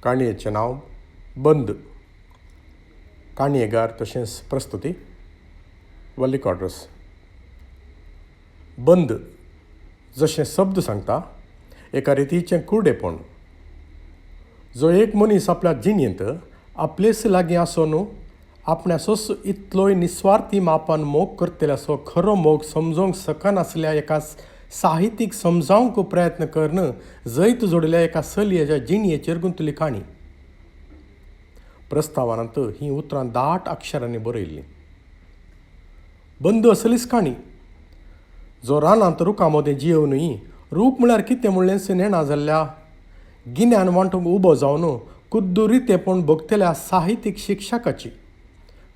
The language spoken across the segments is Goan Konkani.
काणयेचें नांव बंद. काणयेगार तशेंच प्रस्तुती वल्ली क्वाड्रस. बंद जशें शब्द सांगता एका रितीचें कुरडेपण, जो एक मनीस आपल्या जिणेंत आपलेच लागीं आसून आपणाचोच इतलोय निस्वार्थी मापान मोग करतल्याचो खरो मोग समजोवंक शकनासल्या एका साहित्यीक समजावंक प्रयत्न करून जैत जोडिल्ल्या एका चलयेच्या जिणेचेर गुंतली काणी. प्रस्तावनांत हीं उतरां दाट अक्षरांनी बरयल्लीं. बंद असलीच काणी. जो रानांत रुखां मदें जियोवनूय रूख म्हळ्यार कितें म्हणलेंच नेणा जाल्ल्या गिन्यान वांटूंक उबो जावन कुद्दू रितेपण भोगतल्या साहित्यीक शिक्षकाची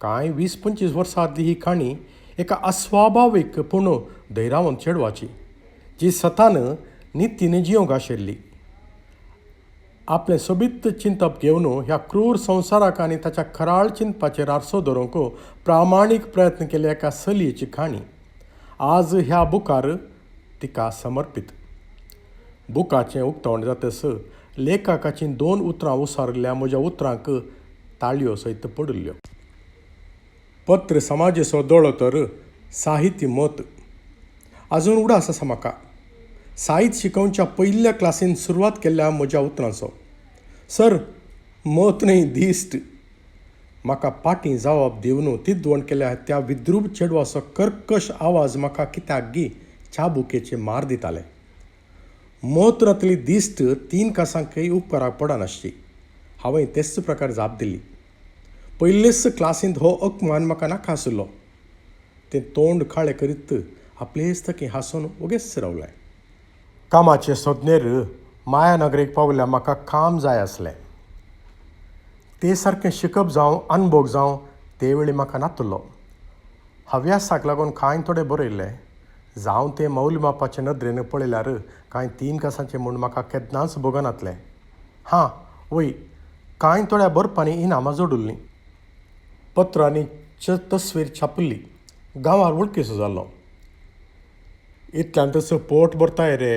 कांय 20-25 वर्सां आदली ही काणी एका अस्वाभावीक पूण धैरावंत चेडवाची, जी सतान नितीन जियोंक आशिल्ली. आपलें सोबीत चिंतप घेवन ह्या क्रूर संवसाराक आनी ताच्या खराळ चिंतपाचेर आरसो धरूंक प्रामाणीक प्रयत्न केल्ल्या एका चलयेची काणी आज ह्या बुकार तिका समर्पीत. बुकाचें उक्तावण जातच लेखकाचीं 2 उतरां उसारिल्ल्या म्हज्या उतरांक ताळयो सयत पडिल्ल्यो. पत्र समाजेचो दोळो तर साहित्य मत आजून उडास आसा म्हाका. साहित्य शिकोवच्या पयल्या क्लासीन सुरवात केल्ल्या म्हज्या उतरांचो. सर, मत न्हय दिश्ट. म्हाका पाटी जावप दिवन तिद्वण केल्या त्या विद्रूप चेडवाचो कर्कश आवाज म्हाका कित्याक गी चाबुकेचे मार दिताले. मोत्रांतली दिश्ट 3 कासांकय उपकाराक पडनासची. हांवें तेच प्रकार जाप दिली. पयलेच क्लासींत हो अपमान म्हाका नाका आशिल्लो. तें तोंड काळें करीत आपलेच तकी हांसून वगेच रावलें. कामाचे सोदनेर मायानगरीक पावल्या म्हाका काम जाय आसलें. ते सारकें शिकप जावं अनभोग जावं ते वेळी म्हाका नातलो. हव्यासाक लागून कांय थोडें बरयल्लें. जावं तें मौल्यमापाचे नदरेन पळयल्यार कांय 3 कासांचें म्हूण म्हाका केन्नाच भोगनातलें. हां वय, कांय थोड्या बरपांनी इनामां जोडिल्लीं. पत्रांनी तस्वीर छापिल्ली. गांवार वळखीचो जाल्लो. इतल्यान तसो पोट भरताय रे.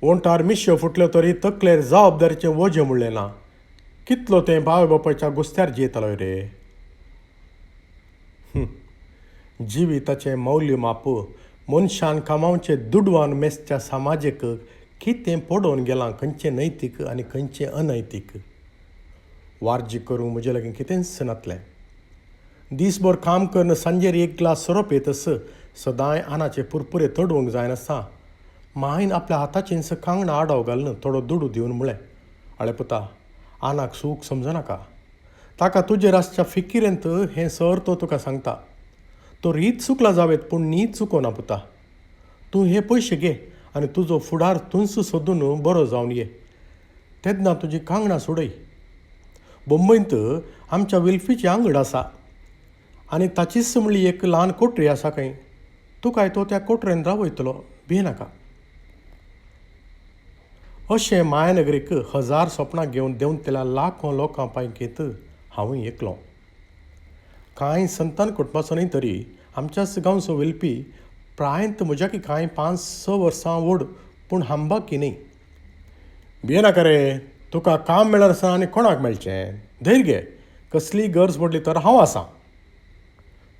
ओंठार मिश्यो फुटल्यो तरी तकलेर जबाबदारीचें वजें म्हणलें ना. कितलो तें बावय बापायच्या गुस्त्यार जियेतालो रे. जिविताचें मौल्यमाप मनशान कामावचे दुडवान मेजच्या समाजीक कितें पडोवन गेलां, खंयचें नैतीक आनी खंयचें अनैतीक. वार्जी करूंक म्हजे लागीं कितेंच नातलें. दीसभर काम करून सांजेर 1 ग्लास सोरो पियेतस सदांय आनाचे पुरपुरे तडोवंक जायनासता मायन आपल्या हाताचें कांगणां आडाव घालून थोडो दुडू दिवन म्हळें, आळे पुता, आनाक सूख समजनाका. ताका तुजेर आसच्या फिकिरेंत हें सर तो तुका सांगता. तो रीत चुकला जावेत पूण नीत चुकोना पुता. तूं हे पयशे घे आनी तुजो फुडार तूंच सोदून बरो जावन ये. तेन्ना तुजी कांगणां सोडय. बोंबयंत आमच्या विल्फीची आंगड आसा आनी ताचीच म्हणली एक ल्हान कोठरी आसा खंय. तुकाय तो त्या कोठरेन रावयतलो, भियेनाका. अशें मायानगरीक 1000 सपनां घेवन देंवतल्या लाखो लोकां पैकींत हांवूय एकलो. कांय संतान कुटुंबाचो न्हय तरी आमच्याच गांवचो विल्पी प्रायंत म्हज्याकी कांय 5-6 वर्सां व्हड, पूण हांबाकी न्हय. भियेनाका रे, तुका काम मेळनासतना आनी कोणाक मेळचें. धैर्य घे, कसलीय गरज पडली तर हांव आसां.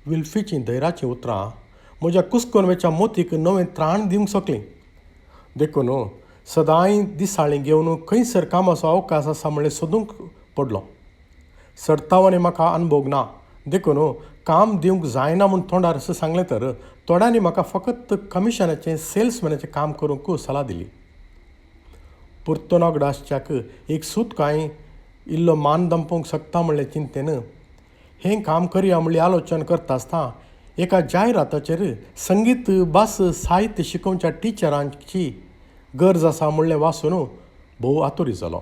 विल्फीचीं धैराचीं उतरां म्हज्या कुसकोन वेच्या मोतीक नवें त्राण दिवंक शकलीं. देखून सदांय दिसाळीं घेवन खंयसर कामाचो अवकाश आसा म्हणलें सोदूंक पडलो. सरतावानी म्हाका अनभोग ना, देखून काम दिवंक जायना म्हूण तोंडार अशें सांगलें तर थोड्यांनी म्हाका फकत कमिशनाचें सेल्समॅनाचें काम करूंक सलाह दिली. पुर्तोनागड आसच्याक एक सूत कांय इल्लो मान दंपोवंक शकता म्हणलें चिंतेन हें काम करया म्हणली आलोचन करता आसतना एका जायराताचेर संगीत भास साहित्य शिकोवच्या टिचरांची गरज आसा म्हणलें वाचून भोव आतुरी जालो.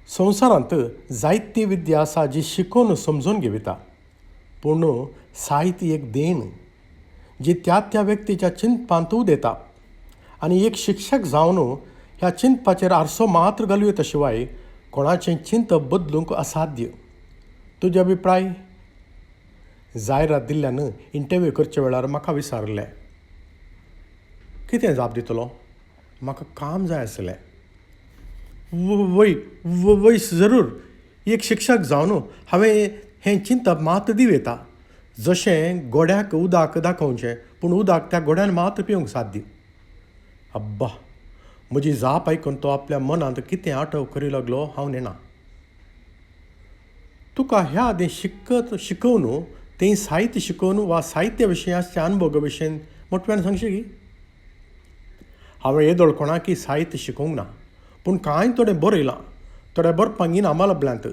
संवसारांत जायती विद्या आसा जी शिकोवन समजून घेवता, पूण साहित्य एक देण जी त्या त्या व्यक्तीच्या चिंतपांत उदेता आनी एक शिक्षक जावन ह्या चिंतपाचेर आरसो मात्र घालूं येता शिवाय कोणाचें चिंतप बदलूंक असाध्य. तुजे अभिप्राय? जायरात दिल्ल्यान इंटरव्यू करच्या वेळार म्हाका विचारलें. कितें जाप दितलो? म्हाका काम जाय आसलें. वय वय जरूर. एक शिक्षक जावन हांवें हें चिंतप मात दिवं येता. जशें घोड्याक उदक दाखोवचें पूण उदक त्या घोड्यान मात पिवंक साध्य. अब्बा, म्हजी जाप आयकून तो आपल्या मनांत कितें आठव करी लागलो हांव नेणा. तुका ह्या आदीं शिकत शिकोवन तें साहित्य शिकोवन वा साहित्य विशय आसच्या अनुभोगा विशयन मोटव्यान सांगशी की? हांवें येदोळ कोणाकय साहित्य शिकोवंक ना, पूण कांय थोडें बरयलां. थोड्या बरपांक इनामां लबल्यांत.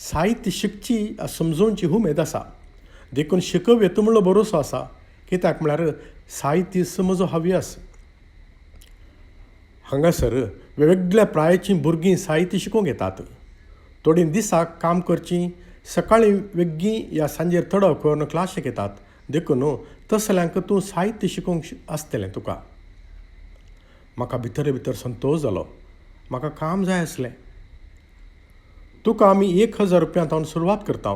साहित्य शिकची समजोवची उमेद आसा, देखून शिकप येता म्हणलो भरोसो आसा. कित्याक म्हळ्यार साहित्य म्हजो हव्यास. हांगासर वेगवेगळ्या प्रायेचीं भुरगीं साहित्य शिकूंक येतात. थोडीं दिसाक काम करचीं, सकाळीं वेगीं या सांजेर थोडो करून क्लासीक येतात. देखून तसल्यांक तूं साहित्य शिकोवंक आसतलें तुका. म्हाका भितर भितर संतोश जालो. म्हाका काम जाय आसलें. तुका आमी 1000 रुपया तावन सुरवात करता.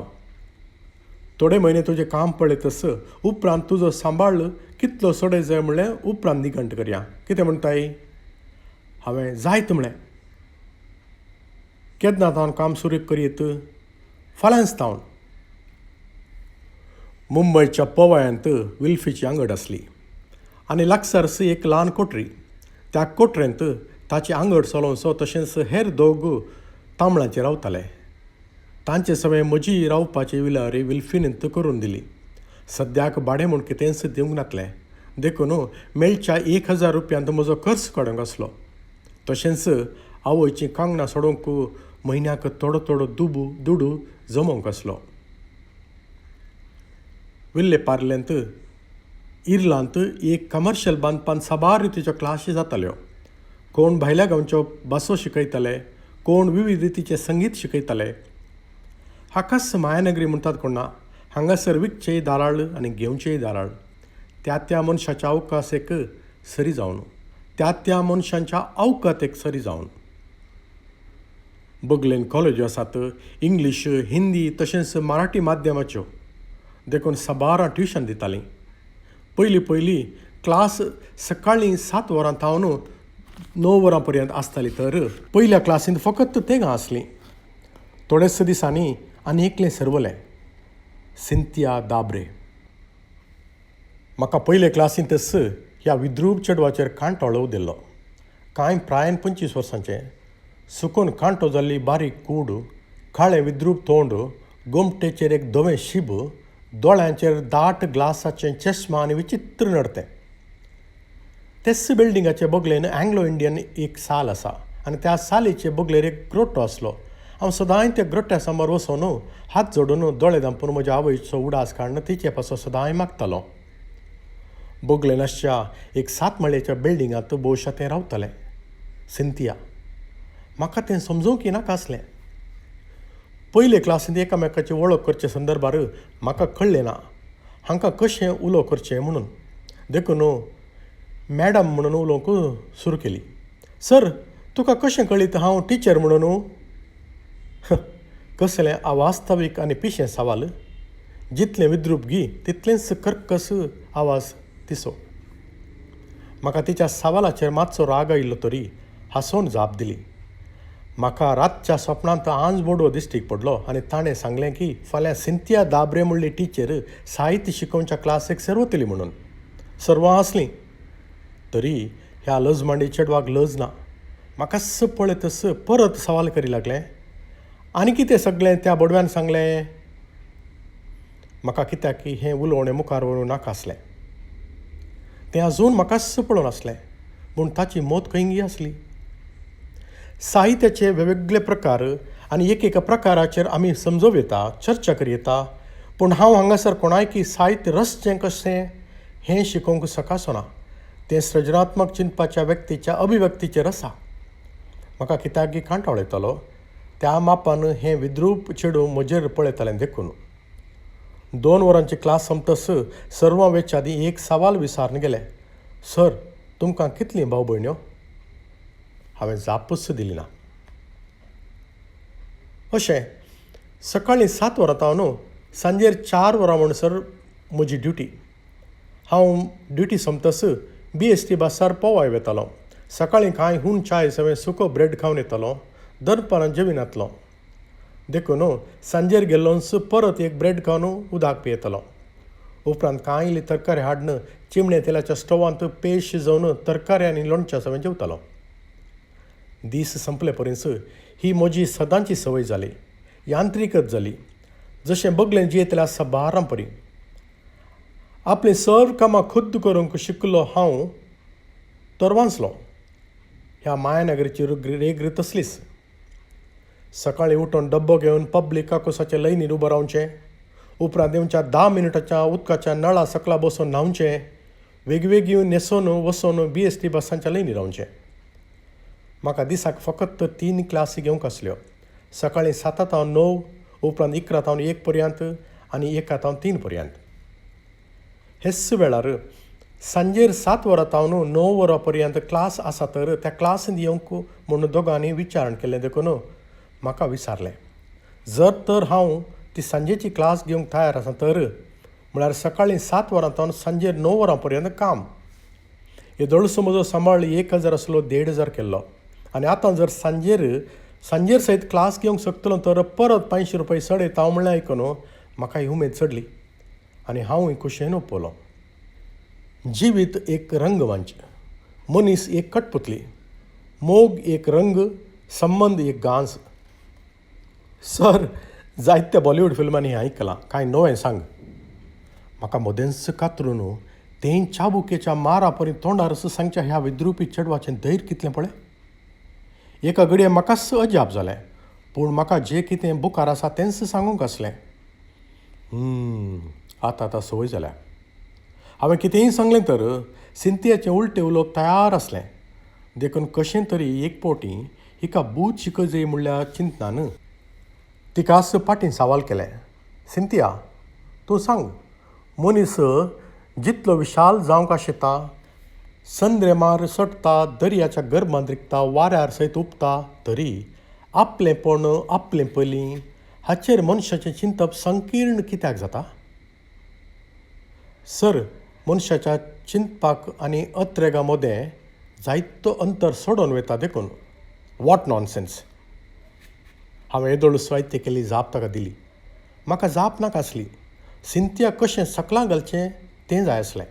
थोडे म्हयने तुजें काम पळयतस उपरांत तुजो सांबाळ कितलो सोडे जाय म्हणलें उपरांत निघंट करया. कितें म्हणटाय? हांवें जायत म्हणलें. केन्ना तावन काम सुरू करयत? फाल्यांच तावन. मुंबयच्या पवयांत विल्फीची आंगड आसली आनी लागसारच एक ल्हान कोठरी. त्या कोठरेंत ताची आंगड चलोवचो तशेंच हेर दोग तांबळांचे रावताले. तांचे सवें म्हजी रावपाची विलारी विल्फीन करून दिली. सद्याक भाडें म्हूण कितेंच दिवंक नासलें, देखून मेळच्या 1000 रुपयांत म्हजो खर्च काडूंक आसलो. तशेंच आवयचीं कांगणां सोडोवंक म्हयन्याक थोडो थोडो दुडू जमोवंक आसलो. विल्ले पार्लेंत इर्लांत एक कमर्शियल बांदपान साबार रितीच्यो क्लासी जाताल्यो. कोण भायल्या गांवच्यो भासो शिकयताले, कोण विविध रितीचें संगीत शिकयताले. हाकाच मायानगरी म्हणटात कोण ना. हांगासर विकचेय दाराळ आनी घेवचेय दाराळ. त्या त्या मनशाच्या अवकाश एक सरी जावन, त्या त्या मनशांच्या अवकात एक सरी जावन. बगलेन कॉलेज्यो आसात, इंग्लीश, हिंदी तशेंच मराठी माध्यमाच्यो, देखून साबारां ट्युशन दितालीं. पयलीं पयलीं क्लास सकाळीं 7 वरां थावन 9 वरां पर्यंत आसताली, तर पयल्या क्लासींत फकत तेगां आसलीं. थोडेच दिसांनी आनी एकलें सरवलें, सिंतिया दाबरे. म्हाका पयले क्लासींतच ह्या विद्रूप चेडवाचेर कांटो अळोव दिल्लो. कांय प्रायन 25 वर्सांचें, सुकून कांटो जाल्ली बारीक कूड, काळें विद्रूप तोंड, गोमटेचेर एक धवें शीब, दोळ्यांचेर दाट ग्लासाचें चश्मा आनी विचित्र नडतें. तेच बिल्डिंगाचे बगलेन अँग्लो इंडियन एक साल आसा आनी त्या सालीचे बगलेर एक ग्रोटो आसलो. हांव सदांय त्या ग्रोट्या समोर वचून हात जोडून दोळे धांपून म्हज्या आवयचो उडास काडून तिचे पासून सदांय मागतालो. बगलेन आसच्या एक 7 माळयेच्या बिल्डिंगांत भोवशा तें रावतालें, सिंतिया. म्हाका तें समजूंक नाका आसलें. पयले क्लासींत एकामेकाची वळख करचे संदर्भार म्हाका कळ्ळें ना हांकां कशें उलो करचें म्हणून, देखून मॅडम म्हणून उलोवंक सुरू केली. सर, तुका कशें कळीत हांव टिचर म्हणून? कसलें अवास्तवीक आनी पिशें सवाल. जितलें विद्रूप गी तितलेंच कर्कस आवाज तिचो. म्हाका तिच्या सवालाचेर मातसो राग आयिल्लो तरी हांसोवन जाप दिली. म्हाका रातच्या सपनांत आंज बोडो दिश्टीक पडलो आनी ताणें सांगलें की फाल्यां सिंतिया दाबरे म्हणली टिचर साहित्य शिकोवच्या क्लासीक सरवतली म्हणून. सर्वां आसलीं तरी ह्या लजमांडी चेडवाक लज ना. म्हाका पळयतच परत सवाल करी लागलें, आनी कितें सगळें त्या बोडव्यान सांगलें? म्हाका कित्याक की हें उलोवणें मुखार व्हरूंक नाका आसलें. तें अजून म्हाकाच पळोवन आसलें, पूण ताची मत खंयगी आसली. साहित्याचे वेगवेगळे प्रकार आनी एक एका प्रकाराचेर आमी समजोवं येता, चर्चा करयेता, पूण हांव हांगासर कोणायकी साहित्य रचचें कशें हें शिकोवंक सकासो ना. तें सृजनात्मक चिंतपाच्या व्यक्तीच्या अभिव्यक्तीचेर आसा. म्हाका कित्याक कांटाळ येतालो त्या मापान हें विद्रूप चेडूं म्हजेर पळयतालें. देखून 2 वरांची क्लास सोंपतस सर्वां वेच्या आदीं एक सवाल विचारून गेलें, सर तुमकां कितलीं भाव भयण्यो? हांवें जापूच दिली ना. अशें सकाळीं 7 वरां तावन सांजेर 4 वरां म्हणसर म्हजी ड्युटी. हांव ड्युटी सोंपतस BST बसार पोवाय वेतालो. सकाळीं कांय हून चाय सवें सुको ब्रेड खावन येतालो. दनपारां जेविनातलो. देखून सांजेर गेल्लोच परत एक ब्रेड खावन उदक पियेतलो. उपरांत कांय इल्ली तरकारी हाडून चिमणे तेलाच्या स्टोवांत पेज शिजोवन तरकारी आनी लोणच्या सवें जेवतालो. दीस संपले पर्यंत ही म्हजी सदांची संवय जाली, यांत्रिकच जाली, जशें बगलें जियेतल्या सबारां परी. आपलीं सर्व कामां खुद्द करूंक शिकलो हांव तर वांचलो. ह्या मायानगरीची रेग तसलीच. सकाळीं उठून डब्बो घेवन पब्लीक काकोसाचे लयनीर उबो रावचें, उपरांत येवच्या 10 मिनटाच्या उदकाच्या नळा सकला बसून न्हांवचें, वेगवेगळी न्हेसोन वसोन BST बसांच्या लयनी रावचें. म्हाका दिसाक फकत 3 क्लासी घेवंक आसल्यो. सकाळीं 7 तावन 9, उपरांत 11 तावन 1 पर्यंत आनी 1 तावन 3 पर्यंत. हेच वेळार सांजेर 7 वरां तावन 9 वरां पर्यंत क्लास आसा तर त्या क्लासींत येवंक म्हूण दोगांनी विचारण केलें. देखून म्हाका विचारलें, जर तर हांव ती सांजेची क्लास घेवंक तयार आसा तर, म्हळ्यार सकाळीं 7 वरां तावन सांजेर 9 वरां पर्यंत काम. येदोळसो म्हजो सांबाळ 1000 आसलो 1500 केल्लो आनी आतां जर सांजेर सयत क्लास घेवंक शकतलो तर परत 500 रुपये चड येता म्हणल्यार आयकून म्हाका ही उमेद चडली आनी हांवूय खोशयेन ओपलो. जिवीत एक रंगमंच, मनीस एक कठपुतली, मोग एक रंग, संबंद एक गांज. सर, जायत्या बॉलिवूड फिल्मांनी हें आयकलां, कांय नवें सांग. म्हाका मदेंच कातरून तें चाबुकेच्या मारा परी तोंडार सांगच्या ह्या विद्रुपी चेडवाचें धैर्य कितलें पळय. एका घडये म्हाकाच अजाप जालें, पूण म्हाका जें कितें बुकार आसा तेंच सांगूंक आसलें. आतां आतां संवय जाल्या. हांवें कितेंय सांगलें तर सिंतियाचें उलटें उलोवप तयार आसलें. देखून कशें तरी एक पावटी हिका बूद शिकय म्हणल्यार चिंतनान तिकाच पाटीं सवाल केलें, सिंतिया तूं सांग, मनीस जितलो विशाल जावंक आशिता, संद्रेमार चडटा, दर्याच्या गर्भांत रिगता, वाऱ्यार सयत उपता, तरी आपलेंपण आपलें पयलीं हाचेर मनशाचें चिंतप संकीर्ण कित्याक जाता? सर, मनशाच्या चिंतपाक आनी अत्रेगा मदें जायतो अंतर सोडून वता देखून. What nonsense! हांवें येदोळ स्वायत्य केल्ली जाप ताका दिली. म्हाका जाप नाका आसली, सिंतिया कशें सकलां घालचें तें जाय आसलें.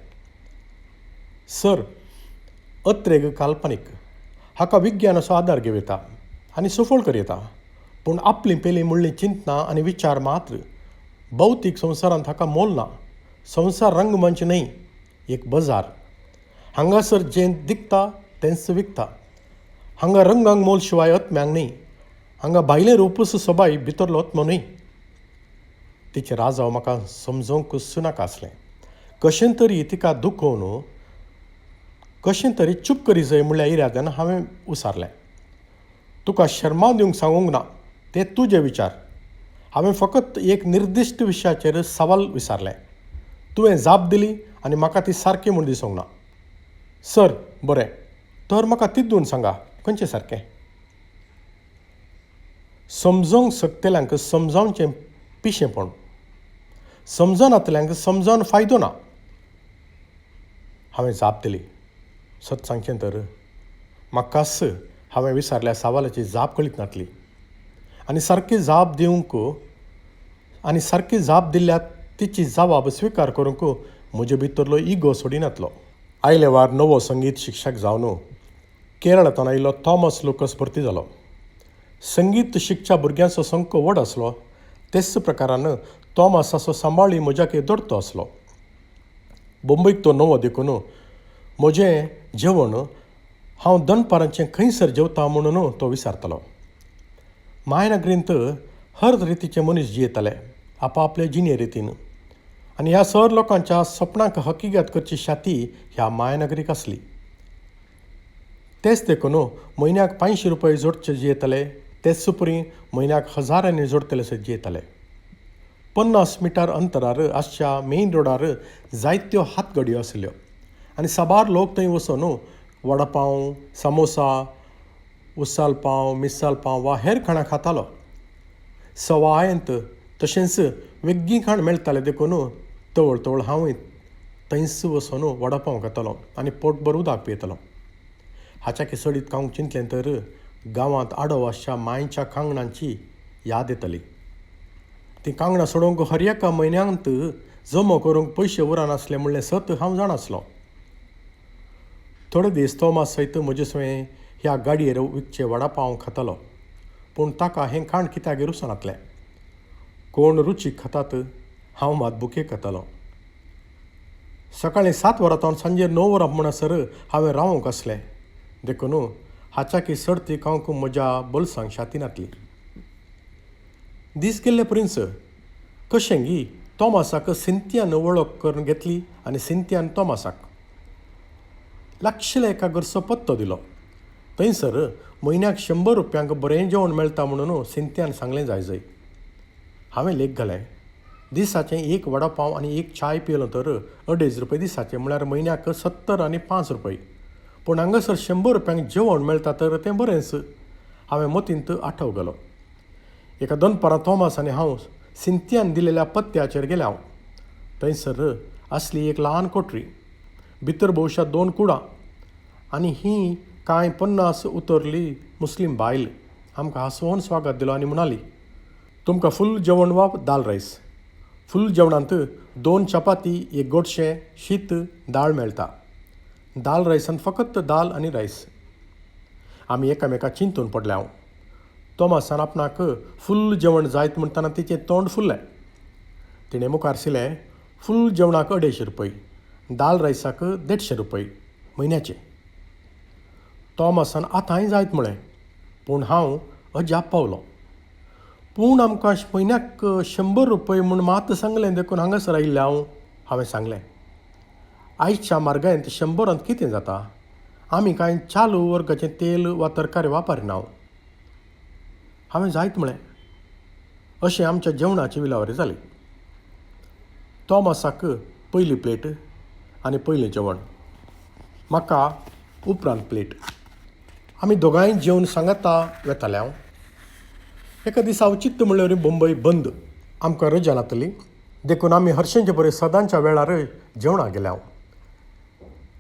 सर, अत्रेग काल्पनीक, हाका विज्ञानाचो आदार घेवं येता आनी सफळ करयता, पूण आपलीं पेलीं म्हणलीं चिंतना आनी विचार मात्र भौतीक संवसारांत हाका मोल ना. संवसार रंगमंच न्हय, एक बजार. हांगासर जें दिकता तेंच विकता. हांगा रंगांक मोल शिवाय आत्म्यांक न्हय. हांगा भायलें रूपच सोबाय, भितरलो आत्मो न्हय. तिचें राजांव म्हाका समजोवंक नाका आसलें. कशें तरी तिका दुखोवन कशें तरी चूप करी जाय म्हणल्या इराद्यान हांवें उसारलें, तुका शर्माव दिवंक सांगूंक ना, ते तुजे विचार. हांवें फकत एक निर्दिश्ट विशयाचेर सवाल विचारलें, तुवें जाप दिली आनी म्हाका ती सारकी म्हूण दिसूंक ना. सर, बरें तर म्हाका तितून सांगा, खंयचें सारकें? समजोवंक शकतल्यांक समजावचें पिशेंपण, समजनातल्यांक समजावन फायदो ना. हांवें जाप दिली. सत सांगचें तर म्हाकाच हांवें विचारल्या सवालाची जाप कळीत नासली आनी सारकी जाप दिवंक आनी सारकी जाप दिल्यार तिची जबाब स्विकार करूंक म्हजे भितरलो इगो सोडिनातलो. आयले वार नवो संगीत शिक्षक जावन केरळांतल्यान आयिल्लो थॉमस लुकस भरती जालो. संगीत शिकच्या भुरग्यांचो संको व्हड आसलो, तेच प्रकारान थॉमसाचो सांबाळी म्हज्याक दोडतो आसलो. बोंबयक तो नवो देखून म्हजें जेवण हांव दनपारांचें खंयसर जेवता म्हणून तो विचारतालो. मायनगरींत हर रितीचे मनीस जियेताले आपापले जिणे रितीन आनी ह्या सर लोकांच्या सपनांक हकीगत करची शाती ह्या मायानगरीक आसली. तेच देखून म्हयन्याक 500 रुपये जोडचे जियेताले, तेच सुपरी म्हयन्याक हजारांनी जोडटले सयत जियेताले. 50 मिटर अंतरार आसच्या मेन रोडार जायत्यो हातगडयो आसल्यो आनी साबार लोक थंय वचून वडापाव, सामोसा, उसाल पाव, मिसाल पाव वा हेर खाणां खातालो. सवायंत तशेंच वेगळी खाण मेळटालें देखून तवळ तवळ हांवूय थंयच वचून वडापाव खातालो आनी पोटभर उदक पियेतालो. हाच्या चडीत खावंक चिंतलें तर गांवांत आडव आसच्या मांयच्या कांगणांची याद येताली. तीं कांगणां सोडोवंक हर एका म्हयन्यांत जमो करूंक पयशे उरनासले म्हणलें सत हांव जाण आसलो. थोडे दीस तोमास सयत म्हजे सवें ह्या गाडयेर विकचे वडापाव खातालो, पूण ताका हें खाण कित्याक रुचनातलें. कोण रुचीक खातात, हांव मात भुकेक खातालो. सकाळीं 7 वरां तावन सांजे 9 वरां म्हणसर हांवें रावंक आसलें, देखून हाच्याकी चड खावंक म्हज्या बोल्सांक शाती नातली. दीस गेल्ले प्रिन्स कशें गी तोमासाक सिंतियान वळख करून घेतली आनी सिंतियान तोमासाक लागशिल्ल्या एका घरचो पत्तो दिलो. थंयसर म्हयन्याक 100 रुपयांक बरें जेवण मेळटा म्हणून सिंतियान सांगलें जाय जय. हांवें लेख घालें, दिसाचें 1 वडापाव आनी 1 चाय पियेलो तर 2.5 रुपये दिसाचे, म्हळ्यार म्हयन्याक 70 आनी 5 रुपये. पूण हांगासर 100 रुपयांक जेवण मेळटा तर तें बरेंच. हांवें मतींत आठव घालो. एका दनपारां तोमास आनी हांव सिंतियान दिलेल्या पत्त्याचेर गेले. हांव थंयसर आसली एक ल्हान कोठरी, भितर भोवशा 2 कुडां आनी ही कांय 50 उतरली मुस्लीम बायल आमकां हांसोवन स्वागत दिलो आनी म्हणाली, तुमकां फूल जेवण वा दाल रायस? फूल जेवणांत 2 चपाती, 1 गोडशें, शीत, दाळ मेळटा. दाल रायसान फकत दाल आनी रायस. आमी एकामेका चिंतून पडले. हांव तोमासान आपणाक फूल जेवण जायत म्हणटना तिचें तोंड फुल्लें. तिणें मुखार शिलें, फूल जेवणाक 250 रुपये, दाल रायसाक 150 रुपये म्हयन्याचे. तोमासान आतांय जायत म्हळें, पूण हांव अजाप पावलो. पूण आमकां म्हयन्याक 100 रुपये म्हूण मात सांगलें, देखून हांगासर आयिल्लें हांव. हांवें सांगलें, आयच्या मार्गांत 100 कितें जाता? आमी कांय चालू वर्गाचें तेल वा तरकारी वापरिना. हांवें जायत म्हळें. अशें आमच्या जेवणाची विलावरी जाली. तोमासाक पयली प्लेट आनी पयलें जेवण, म्हाका उपरांत प्लेट. आमी दोगांय जेवन सांगाता वेताले. हांव एका दिसा अवचित्त म्हणल्यार बंबय बंद, आमकां रजा नातली, देखून आमी हरशेंचे बरें सदांच्या वेळार जेवणाक गेले. हांव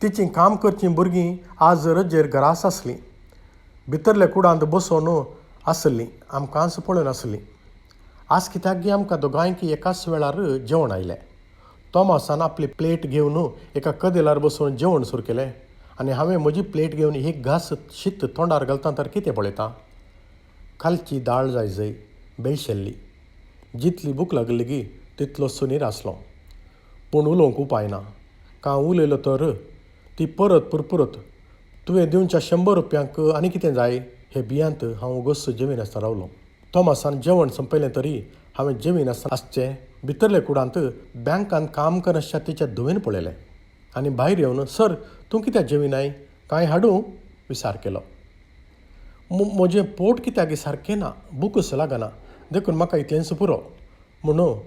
तिचीं काम करचीं भुरगीं आज रजेर घरास आसलीं, भितरल्या कुडांत बसोवन आसलीं, आमकांच पळोवन आसलीं. आज कित्याक गी आमकां दोगांयक एकाच वेळार जेवण आयलें. तोमासान आपली प्लेट घेवन एका कदेलार बसोवन जेवण सुरू केलें आनी हांवें म्हजी प्लेट घेवन एक घास शीत तोंडार घालता तर कितें पळयता, खालची दाळ जाय जय बेळशेल्ली. जितली भूक लागली गी तितलो सुनीर आसलो, पूण उलोवंक उपाय ना. कांय उलयलो तर ती परत पुरपुरत, तुवें दिवच्या 100 रुपयांक आनी कितें जाय? हे बियांत हांव गोस जेवीन आसतना रावलो. तोमासान जेवण संपयलें तरी हांवें जेवीन आसतना आसचें भितरल्या कुडांत बँकांत काम करनासच्या तिच्या धुवेन पळयलें आनी भायर येवन, सर तूं कित्याक जेविनाय, कांय हाडूं? विचार केलो. म्हजें पोट कित्याक सारकें ना, भुकूच लागना, देखून म्हाका इतलेंच पुरो म्हणून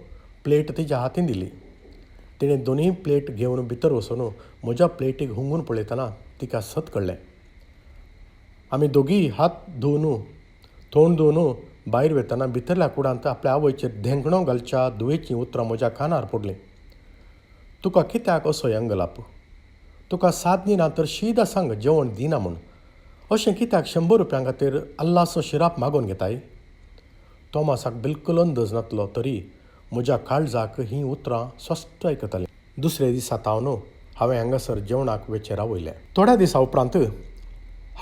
प्लेट तिच्या हातीन दिली. तिणें दोनूय प्लेट घेवन भितर वचून म्हज्या प्लेटीक हुंगून पळयतना तिका सत कळ्ळें. आमी दोगीय हात धुवन तोंड धुवन भायर वेतना भितरल्या कुडांत आपल्या आवयचेर धेंकणो घालच्या धुवेचीं उतरां म्हज्या कानार पडलीं. तुका कित्याक असो अंगलाप? तुका साथ दिना तर शीदा सांग जेवण दिना म्हूण. अशें कित्याक 100 रुपयां खातीर अल्लाचो शिराप मागोवन घेताय? तोमासाक बिलकुल अंदाज नातलो तरी म्हज्या काळजाक हीं उतरां स्वस्थ आयकतालीं. दुसरे दिसा तावन हांवें हांगासर जेवणाक वेचें रावयलें. थोड्या दिसा उपरांत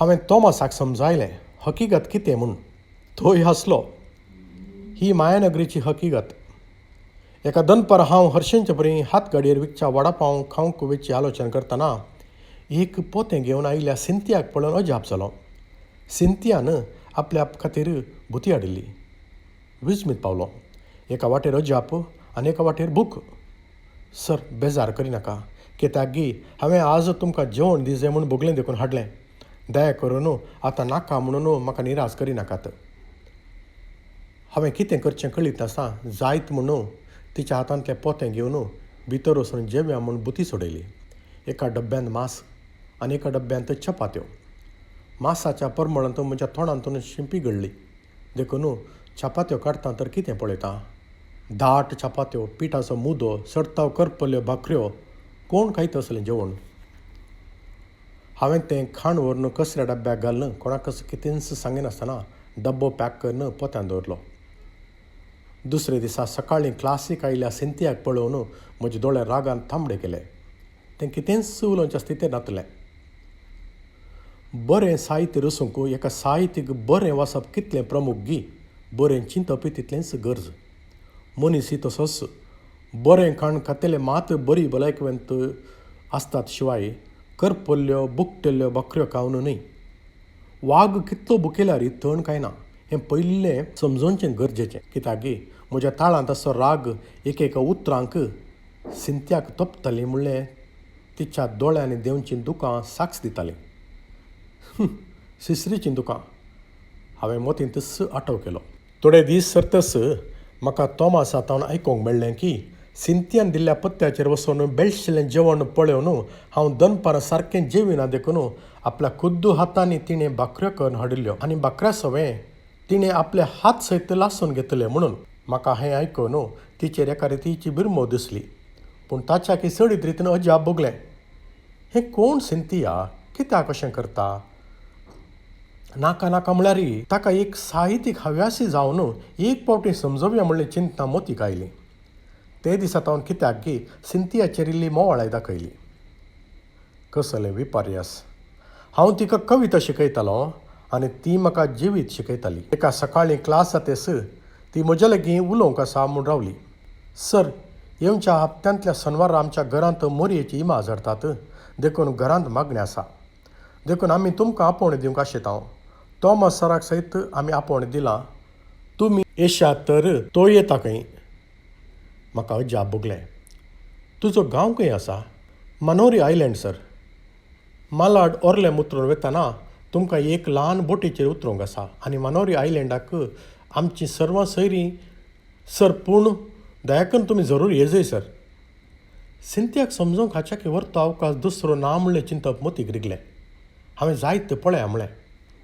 हांवें तोमासाक समजायलें हकीगत कितें म्हूण. थंय हांसलो. ही मायानगरीची हकीगत. एका दनपार हांव हरशेंचे परी हात गाडयेर विकच्या वडापाव खावंक वेची आलोचन करतना एक पोतें घेवन आयिल्ल्या सिंतियाक पळोवन अजाप जालो. सिंतियान आपल्या खातीर भुती हाडिल्ली. विस्मीत पावलो. एका वाटेर अजाप आनी एका वाटेर भूक. सर बेजार करिनाका, कित्याक गी हांवें आज तुमकां जेवण दिजें म्हूण भोगलें देखून हाडलें. दया करून आतां नाका म्हणून म्हाका निराश करिनाकात. हांवें कितें करचें कळीत नासतना जायत म्हणून तिच्या हातांतलें पोतें घेवन भितर वचून जेवया म्हूण बुती सोडयली. एका डब्यांत मांस आनी एका डब्यांत चपात्यो. मांसाच्या परमळांत म्हज्या तोंडांतून शिंपी गळ्ळी. देखून चपात्यो काडटा तर कितें पळयता, दाट चपात्यो, पिठाचो मुदो, सडताव करपल्यो भाकऱ्यो. कोण खायत असलें जेवण? हांवें तें खाण व्हरून कसऱ्या डब्याक घालून कोणाकच कितेंच सांगिनासतना डब्बो पॅक करून पोत्यान दवरलो. दुसरे दिसा सकाळीं क्लासीक आयिल्ल्या सिंतियाक पळोवन म्हजे दोळे रागान तांबडे केले. तें कितेंच उलोवच्या स्थितीर नातलें. बरें साहित्य रचूंक एका साहित्यीक बरें वाचप कितलें प्रमुख गी, बरें चिंतपूय तितलेंच गरज. मनीस तसोच बरें खाण खातले मात बरी भलायकेवंत आसतात शिवाय करपल्ल्यो बुकटेल्ल्यो बकऱ्यो खावन न्हय. वाग कितलो बुकेल्यार तण कांय ना हें पयलें समजोवचें गरजेचें. कित्याक म्हज्या ताळांत असो राग एक एका उतरांक सिंत्याक तोपताली म्हणलें तिच्या दोळ्यांनी देंवचीं दुकां साक्ष दितालीं. सिसरीचीं दुकां. हांवें मतींतच आटव केलो. थोडे दीस सरतच म्हाका तोमासा तावन आयकूंक मेळ्ळें की सिंतियान दिल्ल्या पत्त्याचेर वचून बेळशिल्लें जेवण पळोवन हांव दनपारां सारकें जेविना देखून आपल्या खुद्द हातांनी तिणें भाकऱ्यो करून हाडिल्ल्यो आनी भाकऱ्या सवें तिणें आपले हात सयत लासून घेतले म्हणून. म्हाका हें आयकून तिचेर एका रितीची बिरमो दिसली, पूण ताच्याकी चडीत रितीन अजाप भोगलें. हें कोण सिंतिया, कित्याक अशें करता? नाका नाका म्हळ्यार ताका एक साहित्यीक हव्यासी जावन एक फावटी समजोवया म्हणलें चिंतना मोतीक आयली. ते दिसा तावन कित्याक गी सिंतियाचेर इल्ली मोवाळाय दाखयली. कसलें विपर्यास! हांव तिका कविता शिकयतालो आनी ती म्हाका जिवीत शिकयताली. एका सकाळीं क्लास जातेस ती म्हज्या लागीं उलोवंक आसा म्हूण रावली. सर, येवच्या हप्त्यांतल्या शनवारा आमच्या घरांत मोरयेची इमाज हाडटात देखून घरांत मागणें आसा, देखून आमी तुमकां आपोवणें दिवंक आशेता. तॉमस सराक सयत आमी आपोवणें दिलां, तुमी येशात तर तो येता खंय. म्हाका अजाप भोगलें. तुजो गांव खंय आसा? Manori island sir. Malad Orlem उतरून वतना तुमकां एक ल्हान बोटीचेर उतरूंक आसा आनी मानोरी आयलँडाक आमचीं सर्वां सयरीं सर, पूण दया करून तुमी जरूर येजय सर. सिंतियाक समजूंक हाच्याकी व्हरतो अवकाश दुसरो ना म्हणलें चिंतप मतीक रिगलें. हांवें जायते पळया म्हणलें.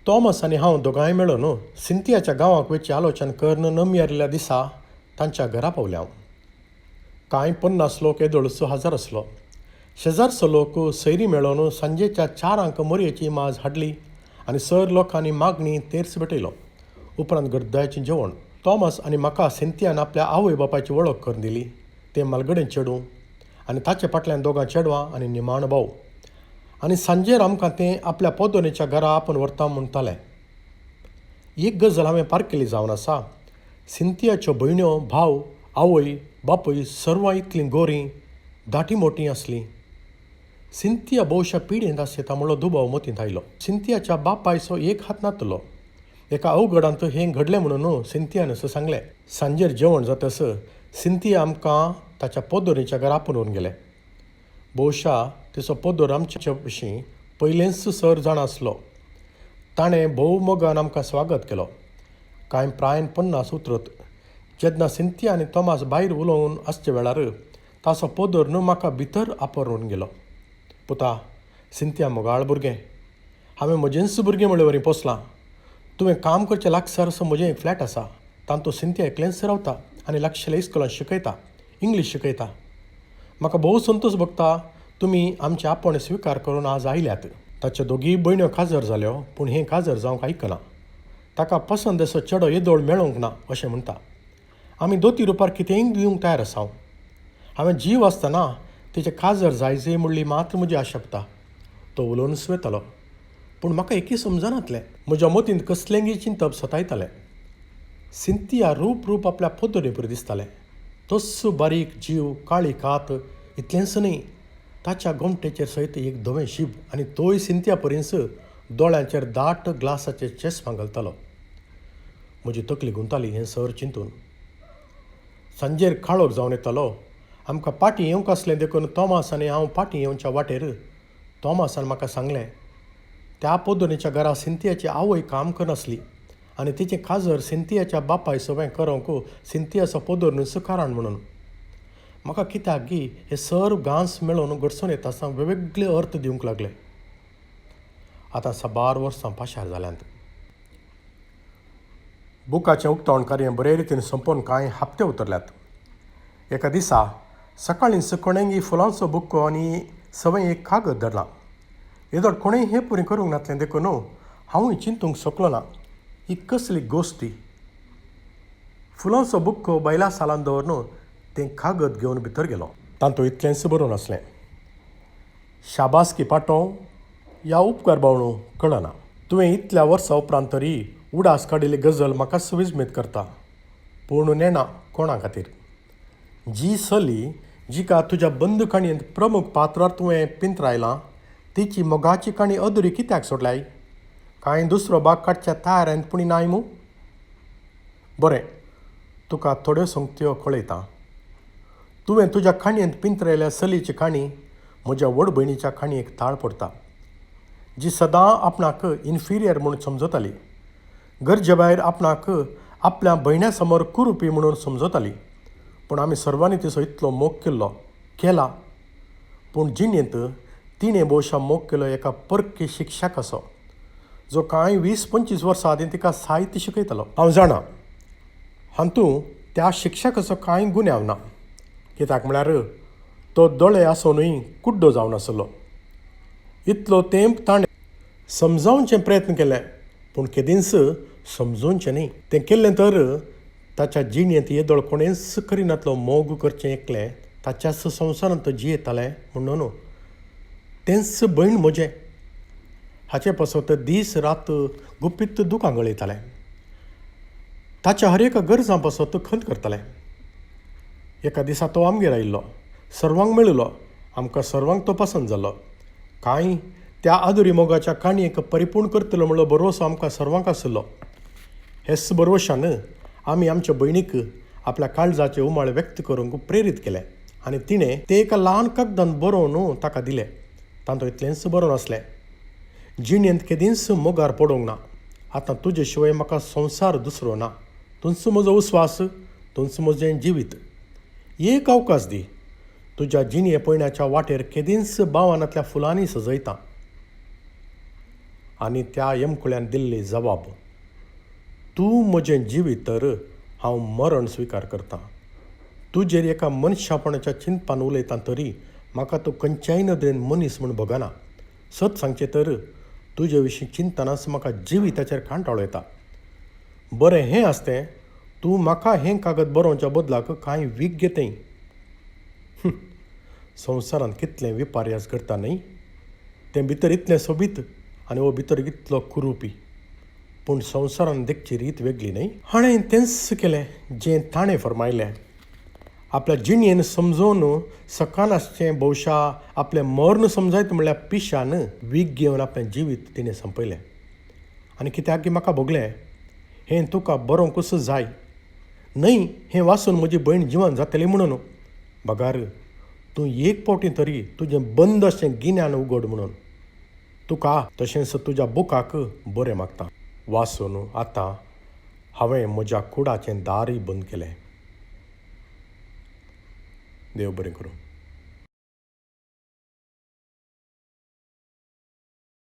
तॉमस आनी हांव दोगांय मेळून सिंतियाच्या गांवाक वचची आलोचन करून नमियरिल्ल्या दिसा तांच्या घरा पावले हांव. कांय 50 लोक येदोळचो हजर आसलो. शेजारचो लोक सैरी मेळोवन सांजेच्या 4 मोरयेची माज हाडली आनी सर लोकांनी मागणी तेर्स भेटयलो. उपरांत गड्दायचें जेवण. तॉमस आनी म्हाका सिंतियान आपल्या आवय बापायची वळख करून दिली. तें मालगडेन चेडूं आनी ताचे फाटल्यान दोगां चेडवां आनी निमाणो भाव. आनी सांजेर आमकां तें आपल्या पोदोनेच्या घरा आपूण व्हरता म्हणटालें. एक गजाल हांवें पारकेली जावन आसा, सिंतियाच्यो भयण्यो, भाव, आवय बापूय सर्वां इतलीं गोरीं दाटी मोटीं आसलीं. सिंतिया भोवशा पिडेंत आसता म्हणलो दुबाव मतींत आयलो. सिंतियाच्या बापायचो एक हात नातलो. एका अवघडांत हें घडलें म्हणून सिंतियान असो सांगलें. सांजेर जेवण जातस सिंतिया आमकां ताच्या पोदोरीच्या घरा आपोवन व्हरून गेलें. भोवशा तिचो पोदोर आमचे विशीं पयलेंच सर जाणा आसलो. ताणें भोव मोगान आमकां स्वागत केलो. कांय प्रायन 50 उतरत जेन्ना सिंतिया आनी तोमास भायर उलोवन आसचे वेळार ताचो पोदोर न्हू म्हाका भितर आपोवन गेलो. पुता, सिंतिया मोगाळ भुरगें, हांवें म्हजेंच भुरगें म्हणले वरी पोसलां. तुवें काम करचें लागसार असो म्हजें एक फ्लॅट आसा, तातूंत सिंतिया एकलेंच रावता आनी लागशिल्ल्या इस्कोलांत शिकयता, इंग्लीश शिकयता. म्हाका भोव संतोश भोगता तुमी आमचें आपोवणें स्विकार करून आज आयल्यात. ताच्यो दोगीय भयण्यो काजर जाल्यो, पूण हें काजर जावंक आयकना. ताका पसंद असो चेडो येदोळ मेळोंक ना अशें म्हणटा. आमी दोती रुपार कितेंय दिवंक तयार आसा. हांवें जीव आसतना तिचें काजर जायजय म्हणली मात्र म्हजी आशा पुता. तो उलोवनच वतालो, पूण म्हाका एकय समजनातलें. म्हज्या मतींत कसलेंगी चिंतप सतायतालें. सिंतिया रूप रूप आपल्या पोदोरेपरी दिसतालें. तस्सो बारीक जीव, काळी कात, इतलेंच न्हय ताच्या गोमटेचेर सयत एक धवें शीब आनी तोय सिंतिया परींच दोळ्यांचेर दाट ग्लासाचे चेस्मा घालतालो. म्हजी तकली गुंताली हें सर चिंतून. सांजेर काळोख जावन येतालो. आमकां पाटी येवंक आसलें देखून तॉमास आनी हांव पाटी येवच्या वाटेर तॉमासान म्हाका सांगलें, त्या पोदोनीच्या घरा सिंतियाची आवय काम करनासली आनी तिचें काजर सिंतियाच्या बापाय सवें करूंक सिंतियाचो पोदोर न्हय कारण म्हणून. म्हाका कित्याक गी हे सर्व घांस मेळोवन घडसून येता आसतना वेगवेगळे अर्थ दिवंक लागले. आतां साबार वर्सां पाशार जाल्यांत. बुकाचें उक्तावण कार्य बरे रितीन सोंपोवन कांय हप्ते उतरल्यात. एका दिसा सकाळीं कोणेंगी फुलांचो बुक्को आनी सवें एक कागद धरलां. येदोळ कोणेंय हे पुरी करूंक नासलें देखून हांवूय चिंतूंक शकलो ना, ही कसली गोश्टी. फुलांचो बुक्को बायला सालांत दवरून तें कागद घेवन भितर गेलो. तातूंत इतलेंच बरोवन आसलें, शाबासकी पाटोव या उपकार बावणू कळना. तुवें इतल्या वर्सां उपरांत तरी उडास काडिल्ली गजल म्हाका विजमीत करता, पूण नेणा कोणा खातीर. जी चली जिका तुज्या बंद काणयेंत प्रमुख पात्रार तुवें पिंत्रायलां तिची मोगाची काणी अधुरी कित्याक सोडल्याय? कांय दुसरो भाग काडच्या तयारेंत पुणी नाय मूं? बरें, तुका थोड्यो संगत्यो कळयतां. तुवें तुज्या काणयेंत पिंत्रायल्या चलयेची काणी म्हज्या व्हड भयणीच्या काणयेक ताळ पडटा, जी सदां आपणाक इन्फिरियर म्हूण समजताली, गरजे भायर आपणाक आपल्या भयण्या समोर कुरुपी म्हणून समजताली. पूण आमी सर्वांनी तिचो इतलो मोग केल्लो केला, पूण जिणेंत तिणें भोवशा मोग केलो एका परकी शिक्षकाचो, जो कांय 20-25 वर्सां आदीं तिका साहित्य शिकयतालो. हांव जाणा हातूंत त्या शिक्षकाचो कांय गुन्यांव ना, कित्याक म्हळ्यार तो दोळे आसुनूय कुड्डो जावन आसलो. इतलो तेंप ताणें समजावचे प्रयत्न केले, पूण केदींच समजोवचें न्ही. तें केल्लें तर ताच्या जिणेंत येदोळ कोणेंच करिनातलो मोग करचें एकलें ताच्याच संवसारांत जियेतालें म्हणून तेंच भयण म्हजें हाचे पासत दीस रात गुपीत दुकां गळयतालें, ताच्या हर एका गरजां पासत खंत करतालें. एका दिसा तो आमगेर आयिल्लो, सर्वांक मेळिल्लो, आमकां सर्वांक तो पसंत जालो. कांय त्या आदुरी मोगाच्या काणयेक परिपूर्ण करतलो म्हणलो भरवसो आमकां सर्वांक आशिल्लो. हेच भरवशान आमी आमच्या भयणीक आपल्या काळजाचे उमाळे व्यक्त करूंक प्रेरीत केले आनी तिणें ते एका ल्हान कागदान बरोवन ताका दिले. तातूंत इतलेंच बरोवन आसलें, जिणेंत केदींच मोगार पडूंक ना, आतां तुजे शिवाय म्हाका संवसार दुसरो ना, तूंच म्हजो विस्वास, तूंच म्हजें जिवीत. एक अवकाश दी, तुज्या जिणे पयण्याच्या वाटेर केदींच बावानांतल्या फुलांनी सजयता. आनी त्या यमकुळ्यान दिल्ली जबाब, तूं म्हजें जिवीत तर हांव मरण स्विकार करतां. तुजेर एका मनशापणाच्या चिंतपान उलयता तरी म्हाका तूं खंयच्याय नदरेन मनीस म्हूण भोगना. सत सांगचें तर तुजे विशीं चिंतनाच म्हाका जिविताचेर कांटाळो येता. बरें हें आसतें, तूं म्हाका हें कागद बरोवच्या बदलाक कांय वीख घेतय. संवसारांत कितलें विपर्यास करता न्हय, तें भितर इतलें सोबीत आनी हो भितर इतलो कुरुपी, पूण संवसारान देखची रीत वेगळी न्हय. हाणें तेंच केलें जें ताणें फर्मायलें. आपल्या जिणेन समजून सकानासचें भोवशा आपलें मर्ण समजायत म्हणल्यार पिशान वीख घेवन आपलें जिवीत तिणें संपयलें. आनी कित्याक की म्हाका भोगलें हें तुका बरोवंकूच जाय न्हय, हें वाचून म्हजी भयण जिवन जातली म्हणून. बगार तूं एक फावटी तरी तुजें बंद अशें गिन्यान उगड म्हणून तुका तशेंच तुज्या बुकाक बरें मागता. वाचून आतां हांवें म्हज्या कुडाचें दारय बंद केलें. देव बरें करूं.